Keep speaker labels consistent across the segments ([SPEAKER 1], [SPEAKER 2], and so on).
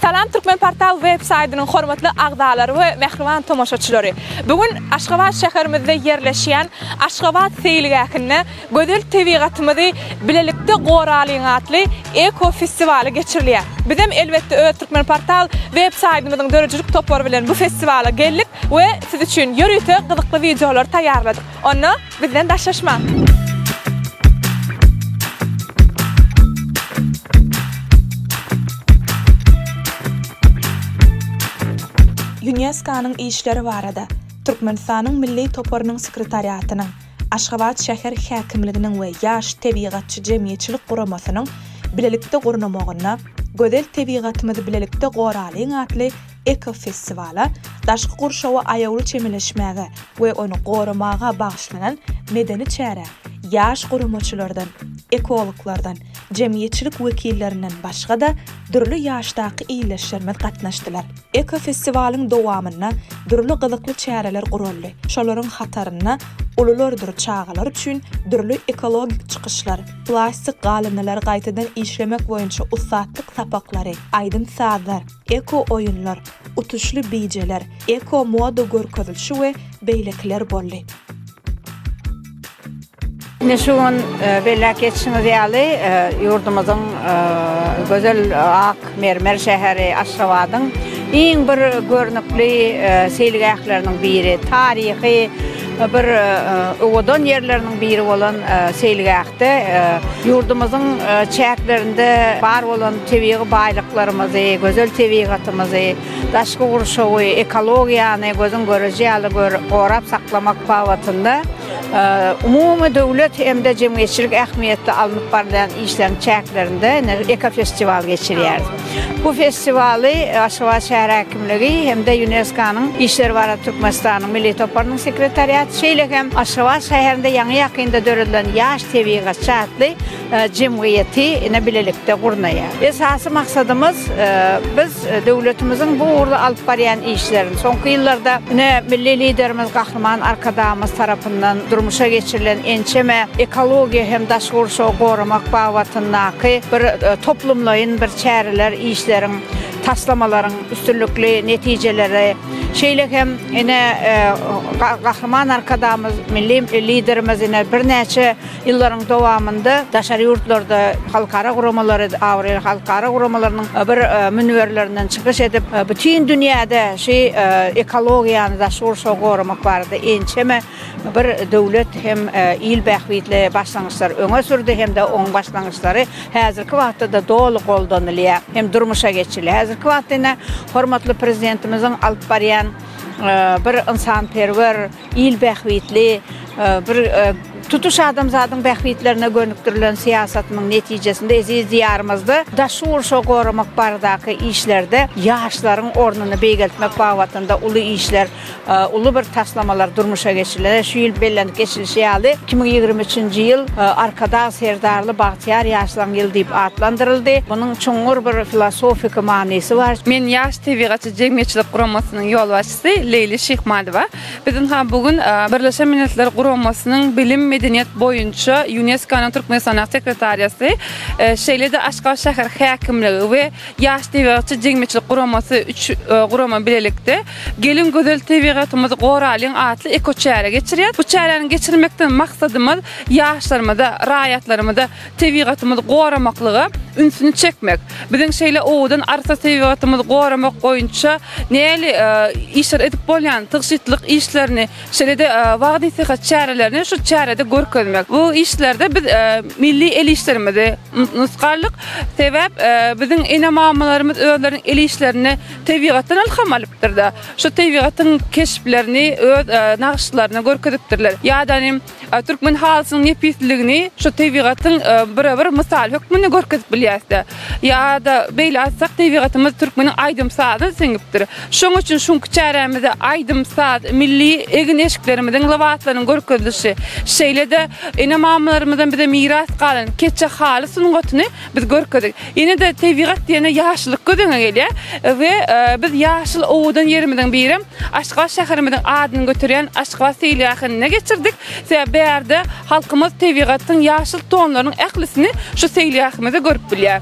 [SPEAKER 1] Salam Türkmenportal web saýdynyň hormatly agzalary we mähriban tomaşaçylary! Bu gün Aşgabat şäherimizde ýerleşýän Aşgabat seýilgähinde Gözel tebigatymyzy bilelikde goralyň atly eko festiwaly geçirilýär. Bizem elbetde öz Türkmenportal web saýdymyzyň döredijilik topary bilen bu festiwala geldik we siz üçin ýörite gyzykly wideolary taýýarladyk. Onda bizden daşlaşmaň!
[SPEAKER 2] Ýunesko-nyň işleri barada Türkmenistanyň Milli toparynyň sekretariatynyň, Aşgabat şäher häkimliginiň we Ýaş tebigatçy jemgyýetçilik guramasynyň bilelikde gurnamagynda Gözel tebigatymyzy bilelikde goralyň atly ekofestiwala, daşky gurşawa aýawly çemeleşmäge we ony goramaga bagyşlanan medeni çärä ýaş guramaçylardan, ekologlardan, jemgyýetçilik wekillerinden başga-da dürli ýaşdaky ildeşlerimiz gatnaşdylar. Ekofestiwalyň dowamynda dürli gyzykly çäreler guraldy. Şolaryň hatarynda ululardyr çagalar üçin dürli ekologik çykyşlar, plastik galyndylary gaýtadan işlemek boýunça ussatlyk sapaklary, aýdym-sazlar, eko-oýunlar, utuşly bijeler, eko-moda görkezilişi we beýlekiler boldy.
[SPEAKER 3] Ine şu gün belläp geçişiňiz ýaly, ýurdumyzyň gözel ak mermer şäheri Aşgabadyň iň bir görnükli seýilgähleriniň biri, taryhy bir owadan ýerleriniň biri bolan seýilgähde ýurdumyzyň çäklerinde bar bolan tebigy baýlyklarymyzy, gözel tebigatymyzy, daşky gurşawy, ekologiýany gözüň göreji ýaly gorap saklamak babatynda umumy döwlet hem-de jemgyýetçilik ähmiýetli alnyp barylýan işleriň çäklerinde ine ekofestiwal geçirýäris. Bu festiwaly Aşgabat şäher häkimligi hem-de ÝUNESKO-nyň işleri barada Türkmenistanyň Milli toparynyň sekretariaty, şeýle hem Aşgabat şäherinde ýaňy-ýakynda döredilen Ýaş tebigatçy atly jemgyýeti ine bilelikde gurnaýar. Esasy maksadymyz biz döwletimiziň bu ugurda alyp barýan işlerini, soňky ýyllarda ine milli Liderimiz Gahryman Arkadagymyz tarapyndan durmuşa geçirilen ençeme ekologiýa hem daşky gurşawy goramak babatyndaky bir toplumlaýyn bir çäreler, işleriň, taslamalaryň üstünlikli netijeleri, şeýle hem ine Gahryman Arkadagymyz, milli Liderimiz ine birnäçe Ýyllaryň dowamynda daşary ýurtlarda halkara guramalary, abraýly halkara guramalarynyň bir münberlerinden çykyş edip, bütin dünýäde şu ekologiýany, daşky gurşawy goramak barada ençeme bir döwlet hem il bähbitli başlangyçlary öňe sürdi hem-de oň başlangyçlary häzirki wagtda-da doly goldanylýar hem durmuşa geçirilýär. Häzirki wagtda ine hormatly Prezidentimiziň alyp barýan bir ynsanperwer, il bähbitli, bir tutuş adamzadyň bähbitlerine gönükdirilen syýasatynyň netijesinde eziz Diýarymyzda daşky gurşawy goramak baradaky işlerde ýaşlaryň ornuny beýgeltmek babatynda uly işler, uly bir taslamalar durmuşa geçiriler. Şu ýyl bellenip geçilişi ýaly, 2023-nji ýyl Arkadag Serdarly bagtyýar ýaşlaryň ýyly diýip atlandyryldy. Munuň çuňňur bir filosofiki manysy bar.
[SPEAKER 4] Men Ýaş tebigatçy jemgyýetçilik guramasynyň ýolbaşçysy Leýli Şyhmadowa. Biz ynha bu gün Birleşen Milletler Guramasynyň Bilim, medeniýet boýunça ÝUNESKO-nyň Türkmenistandaky sekretariasy, şeýle-de Aşgabat şäher häkimligi we Ýaş tebigatçy jemgyýetçilik guramasy üç gurama bilelikde Geliň gözel tebigatymyzy goralyň atly eko-çäre geçirýär. Bu çäräni geçirmekden maksadymyz ýaşlarymyza, raýatlarymyza tebigatymyzy goramaklyga ünsüni çekmek, biziň şeýle owadan arassa tebigatymyzy goramak boýunça nähili işler edip bolýan, tygşytlylyk işlerini, şeýle-de wagyz-nesihat çärelerini şu çärede görkezmek. Bu işlerde biz milli el işlerimizi nusga aldyk. Sebäp biziň ene-mamalarymyz özleriniň el işlerini tebigatdan ylham alypdyr-da. Şu tebigatyň keşplerini öz nagyşlarynda görkezipdirler. Ýa-da Türkmen halysynyň nepisligini şu tebigatyň bire-bir mysaly hökmünde görkezip bilýäs-de. Ýa-da beýle aýtsak, tebigatymyz türkmeniň aýdym-sazyna siňipdir. Şonuň üçin şuňky çärämizde aýdym-saz, milli egin-eşiklerimiziň, lybaslarynyň görkezilişi, şeýle-de ene-mamalarymyzdan bize miras galan keçe haly sungatyny biz görkezdik. Ýene-de tebigat diýende ýaşyllyk göz öňüňe gelýär we biz ýaşyl owadan ýerimiziň birem Aşgabat şäherimiziň adyny göterýän Aşgabat seýilgähinde geçirdik. Sebäbi bärde halkymyz tebigatyň ýaşyl tonlarynyň ählisini şu seýilgähimizde görüp bilýär.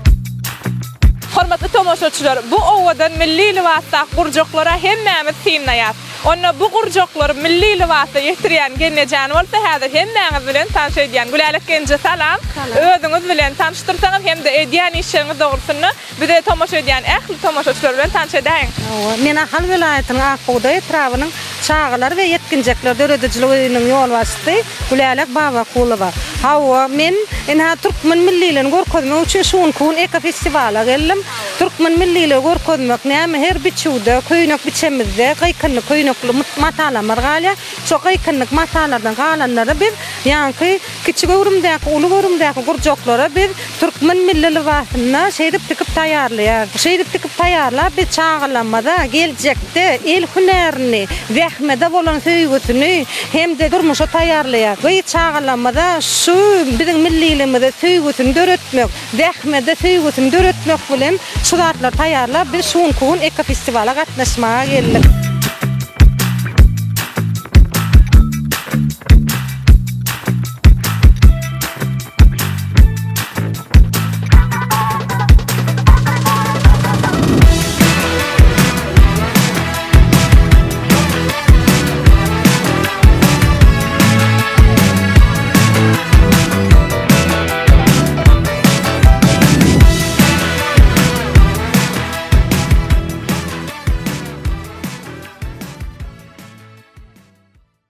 [SPEAKER 1] Hormatly tomaşaçylar, bu owadan milli lybasdaky gurjaklara hemmämiz synlaýas. Onda bu gurjaklary milli lybasda ýetirýän gelnejäni bolsa häzir hemmäňiz bilen tanyş edýän. Gülälek gelneje salam. Özüňiz bilen tanyşdyrsaňyz hem-de edýän işleriňiz dogrusynda bize tomaşa edýän ähli tomaşaçylar bilen tanyş edäýiň.
[SPEAKER 5] Hawa, men Ahal welaýatynyň Ak bugdaý etrabynyň Çagalar we ýetginjekler döredijilik öýüniň ýolbaşçysy Gülälek Babakulowa. Hawa, men ynha türkmen milliligini görkezmek üçin şu günki gün ekofestiwala geldim. Türkmen milliligi görkezmek näme, her biçüwde, köýnek biçemizde gyýkynly köýnekli matalarymyz galýar. Şo gyýkynlyk matalardan galanlary biz ýaňky kiçi göwrümdäki, uly göwrümdäki gurjaklara biz türkmen milli lybasynda şeýdip tikip taýýarlaýarys. Şeýdip tikip taýýarlap biz çagalarymyza geljekde el hünärini, zähmede bolan söýgüsini hem-de durmuşa taýýarlaýarys. Gyz çagalarymyza şu biziň milliligimize söýgüsini döretmek, zähmede söýgüsini döretmek bilen şu zatlary taýýarlap biz şu günki gün ekofestiwala gatnaşmaga geldik.